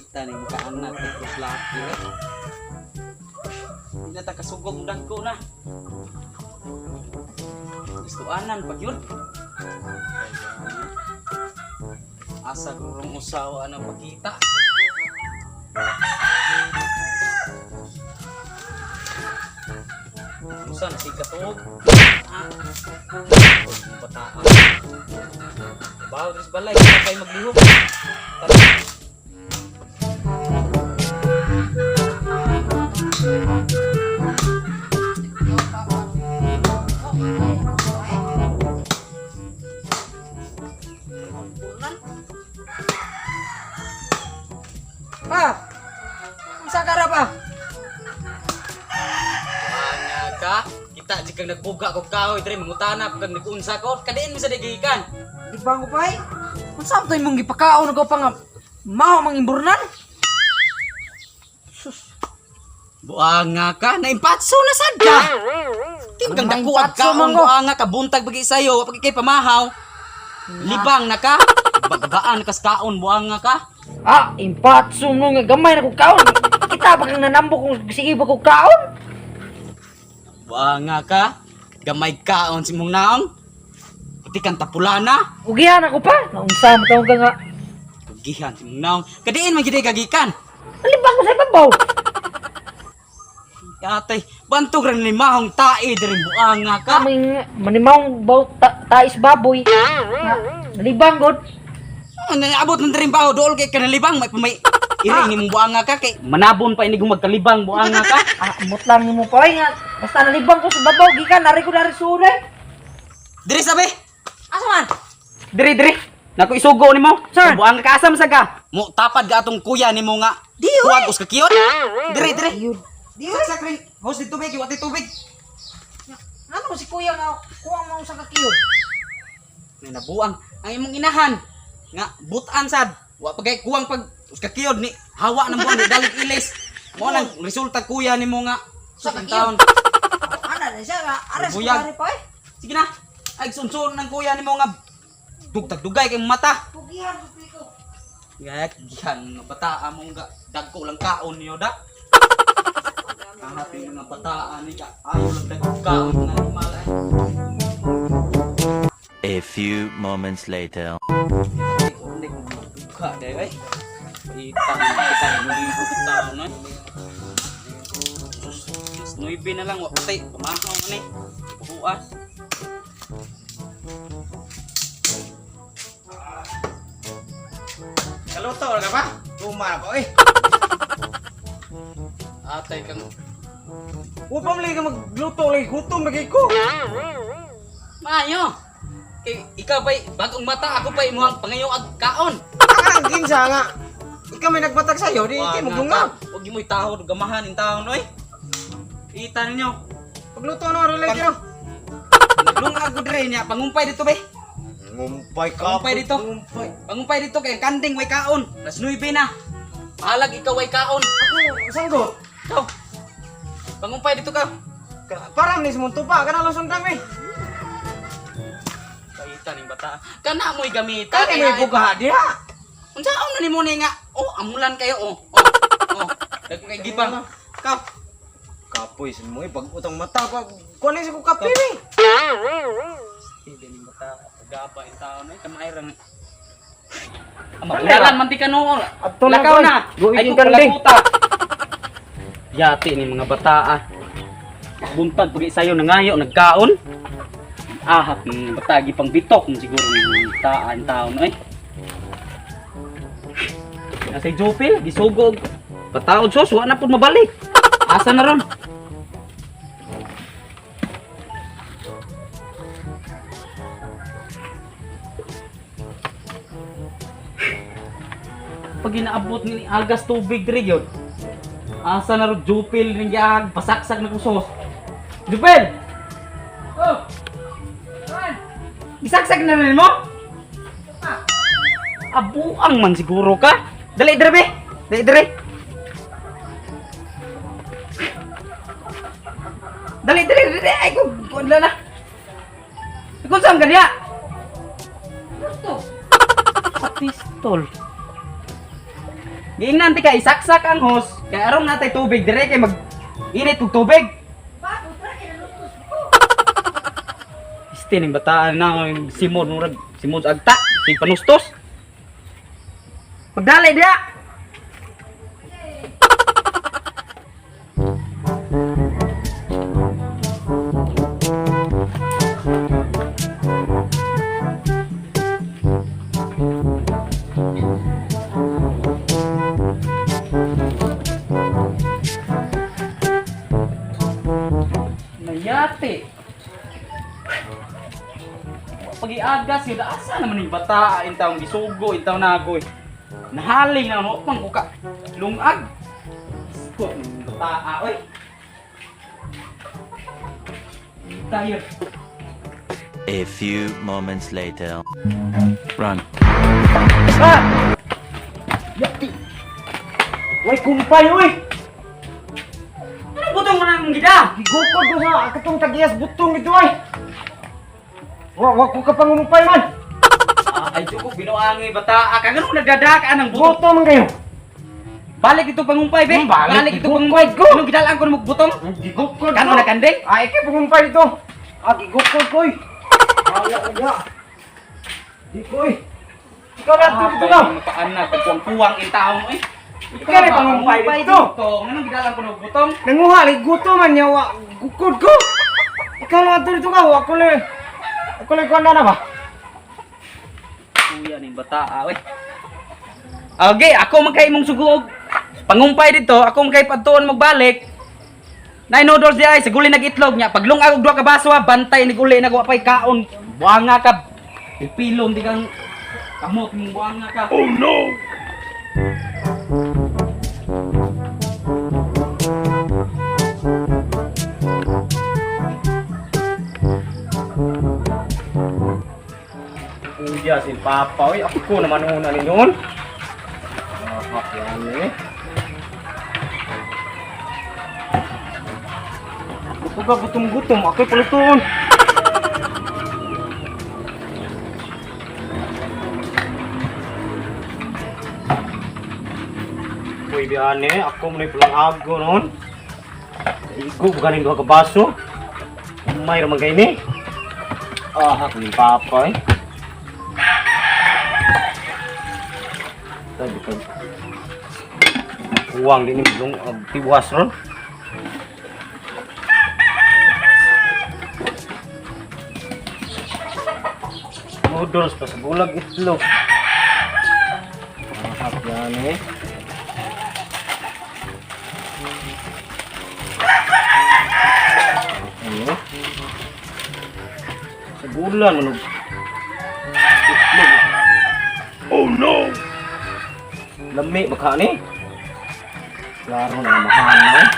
Tani ka anak terus laki eh. Di na ta kasugog ang dagko na. Gustuanan pag yun. Asa gurong usawa ang pagkita. Usa na si katuog. Ah. Uy, bataan. Bawo diri sa balay, kita kay maglihok. Tara. Pa! Unsa ka ra pa? Ana ka, kita jig kang nagbuga kog kahoy diri mangutana pag kang nag-unsa ko, kadiin mo sa digikan. Di ba ko pa eh? Unsa man to imong gipakaon ko pa nga maho mang imburnan? Sus, Buanga ka, naimpatso na sad ka. Di man kang dakuag Naimpatso ka, man ko. buanga ka, buntag bagi sayo, pag ikay pamahaw. Libang na ka, bagabaan ka sa kaon, buanga ka. Ah, impatso mo nga gamay na kog kaon. Kita pa kang nanambo kung sige ba kog kaon? Buanga ka, gamay kaon si mong naong. Pati kang tapulana, Ugihan ako pa. Naunsa man tawag ka nga. Gihan si mong naong. Kadiin man gid kagikan. Alibang ko sa ibabaw. Atay, bantog ra ni mahong tae diri buanga ka. Kaming manimaw baw ta, tais baboy. Nga, nalibang god. Ano naabot ng diri baho dool kay kanalibang may may iri ni mong buanga ka kay manabon pa ini kung magkalibang buanga ka. Ah, amot lang nimo pa oy nga. Basta nalibang ko sa babaw gikan nari ko dari sure. Diri sabi. Asa man? Diri diri. Nako isugo nimo. Sir. Buanga ka asa man sa ka. Mo tapad ga atong kuya nimo nga. Di, oy. Huwag us kakiyot. Diri diri. Ayun. Di oy. Saksak rin. Host di tubig, iwat di tubig. Ano si kuya nga kuha mo sa kakiyod? May nabuang ang imong inahan nga butan sad. Wa pa kay kuwang pag us kakiyod ni hawa ng buang ni dalig ilis. Mo nang resulta kuya nimo nga Sa sa kakiyod. taon. Ana na siya nga ares ko Buyag. ari pa eh. Sige na. Ay sunsun ng kuya nimo nga dugtag dugay kay mata. Pugihan ko piko. Gaya, gihan mga bataa mong ga, dagko lang kaon niyo da. Ang ating mga bataa ni ka, ayaw lang dagko kaon na malay. A few moments later. Hindi ko magduga dahil ay. Itang itang libo taon na. Sus, mas 9 na lang, wapatay, pamahaw na eh. Bukas. Kaluto ka ba? Tuma ko eh. Atay kang Upam lagi ka magluto lagi gutom lagi ko. maayo. Kay ikaw pa'y bagong mata, ako pa'y imuhang pangayo ag kaon. Ah, kinsa nga. Ikaw may nagbatag sa'yo, di kay maglungag. Huwag mo itahod, gamahan in taon, oy. Ita ninyo. Pagluto no, relay no. Naglungag ko dire niya, pangumpay dito be. Ngumpay ka. Ngumpay dito. Ngumpay. Pangumpay dito kay ang kanding way kaon. Las 9 na. Bahalag ikaw way kaon. Ako, sanggo. Ikaw. Pangumpay dito ka. Parang ni sa tupa, kana lang sundang eh. Kaita ning bata. Kana mo'y gamita. Kani may buga diha. Unsaon na nimo ni nga? Oh, amulan kayo oh. Oh. Oh. Dagko kay gibang. Ikaw. Kapoy sa mo eh, pag utang mata pa. Kunin sa ko kape ni. Hindi ning bata. Pagaba in taon ay kamay ra. Maulalan man di ka noon. Adto na, Lakaw boy. na. Guig Ay yung ko kanding. kalakuta. Yati ni mga bata ah. Buntag pag isayo nangayo nagkaon. Ahap ng bata gipang bitok mo siguro ng taan taon oy. Nasa Jupil, gisugog. Pataod sos, wa na pud mabalik. Asa na ron? Pag inaabot ni agas tubig diri gyud. Asa na ron Jupil ning giag pasaksak na kusos. Jupil! Oh. Man, Gisaksak na rin mo? Abuang man siguro ka. Dali dire be. Dali dire. Dali dire dire ay ko na na. Kung saan ka niya? gusto. Pistol. Giingnan ti ka isaksak ang hose kay aron natay tubig dire kay mag init og tubig. Este ning bataan na simod murag simod agta, sig panustos. Pagdali diha. Nayate. Pagiagas yun, asa naman yung bata, intaw gisugo, intaw nagoy. Nahaling na mo, pang kuka. Lungag. Isko, ng bata, oy. Tayo. A few moments later. Run. Ah! Yati. Way kumpay oy. Ano butong mo na mong gida? Gigukod ko sa katong tagiyas butong ito ay. Wa ko ka pangunumpay man. Ah, ay, ko, binuangi bata. Ah, kagano nagdadakaan ang butong. Boto man kayo. Balik ito pangumpay, be. Balik. Balik ito pangumpay. Gigukod ko. Anong gidalaan ko na magbutong? Gigukod Kano na kanding? Ay, kay pangumpay dito. Ah, gigukod ko oy. Wala ka diha. Di ko oy. Ikaw na dito ka. Paanak, pagkuwang-kuwang in taong eh. Ikaw na pangumpay dito. Anong gidalaan ko na magbutong? Nanguha lagi guto man niya wa gukod ko. Ikaw na dito ka wa ko le. Ako le kuan na ba? Kuya ning bata, ah, oy. Okay, ako man kay imong sugo og pangumpay dito, ako man kay padtuon magbalik. Nay noodles di ay siguli nag itlog nya. Paglungag og duha ka baso ah, bantay ni uli nagwa pay kaon. Buanga ka. Ipilom di kang kamot mong buanga ka. Oh no. Kuya si Papa oy, ako naman una ni noon. Ah, yan eh. Gutom ka, gutom-gutom. Ako'y palutoon. Uy, biane, ako mo na pulang ago noon. Igo, ganin duha ka baso. May ramang kayo ni. Ah, ako ni Papa eh. Sabi ko. Kuwang din yung tiwas ron. Noodles pa sa bulag itlog. Mahap yan eh. Ano? Sa bulan, ano? Itlog. Lami baka ni. Klaro na mahal na eh.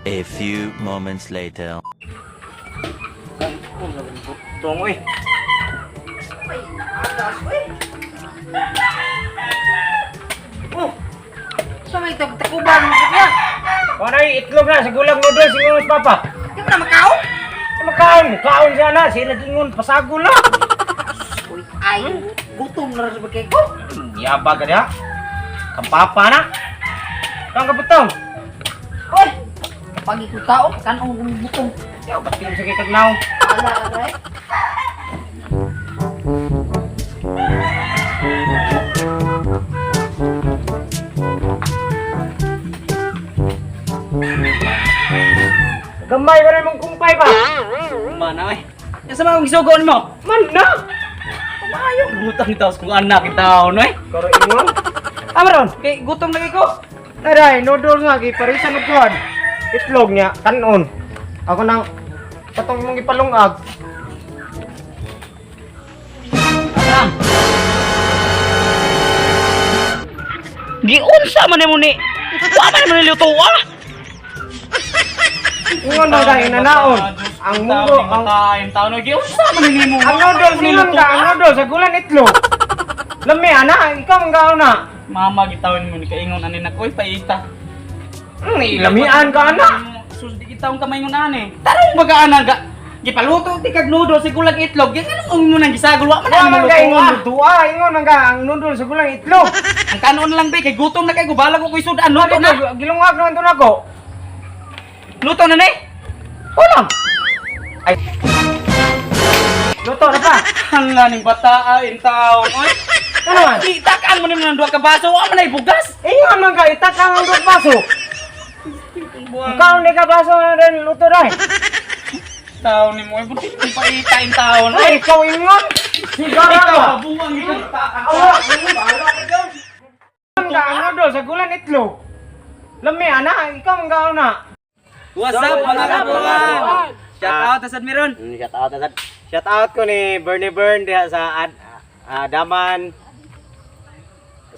A few moments later. Butong eh. Oh. Sa may tagtakuban mo siya. Wala itlog na sa gulag noodles ingon sa papa. Di mo na makaon? Eh, makaon, makaon siya na, sila ingon pasagol na. Uy, ay, gutom na rin sa bagay ko. Yabag ka diha. Kang papa na. Kang kabutong. Uy, pag ikaw kaon, kanong butong. Yaw, ba't sa kitagnaw? Ala, ala, eh. Gamay ka rin mong kumpay ba? Mana oy. Asa man akong gisugoon mo? Man na! Kumayo butang taos kung anak itaon oy. Karo ingon. Amaron, Kay gutom lagi ko. Taray, noodles nga, giparisan og kuwan. Itlog niya, kanon. Ako nang patong mong ipalungag. Ah. Giunsa man nimo ni? Wa man nimo niluto ah. Ingon daw dahil nanaon. Ang munggo, ang ang taon no giunsa man nimo. ang noodles ingon ka, ang noodles sa gulan itlog. Lami ana, ikaw ang gaon na. Mama gitawon mo ni kaingon ani na koy paita. Ilamian ka ana. Sus di gitawon ka maingon ani. Tarong baga ana ga. Gipaluto ti kag noodles si gulag itlog. Gi nganong mo nang gisagol wa man Wa ang man ka ingon luto. lutua, ingon man ka ang noodle sa gulang itlog. Ang kanon lang be kay gutom na kay gubalag ko koy sudan luto na. Gilungag naman to nako. Luto na ni. Ulam. Ay. Luto na pa. Ang ning bata in taon. Oy. Ano man? Itakaan mo nimo ng duha ka baso, wa man ay bugas. Ingon man ka itakang ang duha baso. Ikaw ni ka baso na rin luto dai. Taon ni mo, ay buti kong paita in taon. Ay, ikaw ingon. Sigara Ikaw ka. kabuang ikaw ta. Awa, ingon ka ang noodle sa gulang itlog. Lami ana, ikaw man ka na. What's up, mga kabuang? Shout out sa Admiron. Shout out na Shout out ko ni Bernie Bern diha sa Daman,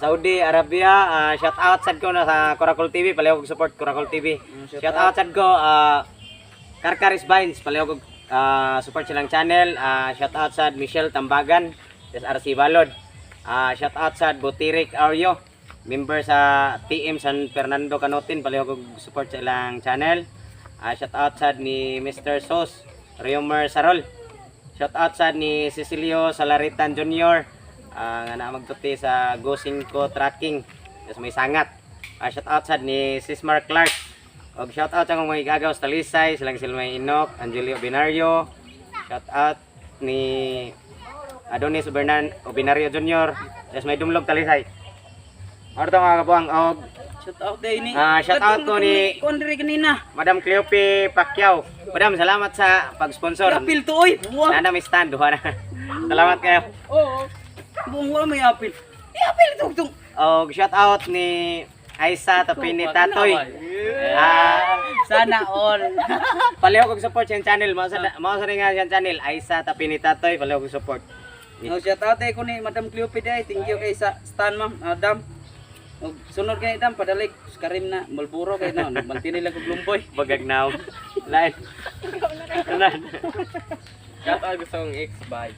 Saudi Arabia. Shout out sad ko na sa Coracle TV, palihog og support Coracle TV. Shout out sad ko Karkaris Vines, palihog og support silang channel. Shout out sad Michelle Tambagan, SRC Balod. Shout out sad Botirik Aryo, member sa TM San Fernando Canotin, palihog og support sa ilang channel. Shout out sad ni Mr. Sos, Riomer Sarol. Shout out sad ni Cecilio Salaritan Jr. Nga naa magtuti sa Go 5 Tracking sa may sangat. Shout out sad ni Sismar Clark. Og shout out sa akong mga igagaw sa Talisay, silang Silmay Inok, Angelio Binario. Shout out ni Adonis Obinario Jr. sa may Dumlog Talisay. Arto mga kabuang og Shout out day ni. Shout out ko ni- Kuan diri kanina. Madam Cleope Pacquiao. Madam, salamat sa pag-sponsor. Apil to oy. Buang. Nana may stand duha na. Salamat kayo. Oo. Buang wa may apil. Apil to tong. Og shout out ni Aisa Tapini Tatoy. Sana all. Palihog og support siyang channel. Mao sa nga siyang channel Aisa Tapini Tatoy, palihog og support. No, shout out ko ni Madam Cleope day. Thank you kay sa stan ma'am, Adam. Og sunod kay Dam padalig karim na Malburo kay no, nagmantinil lang kog lumboy. Bagagnaw. Lain. Lain. Shout out gusto kong ex bye.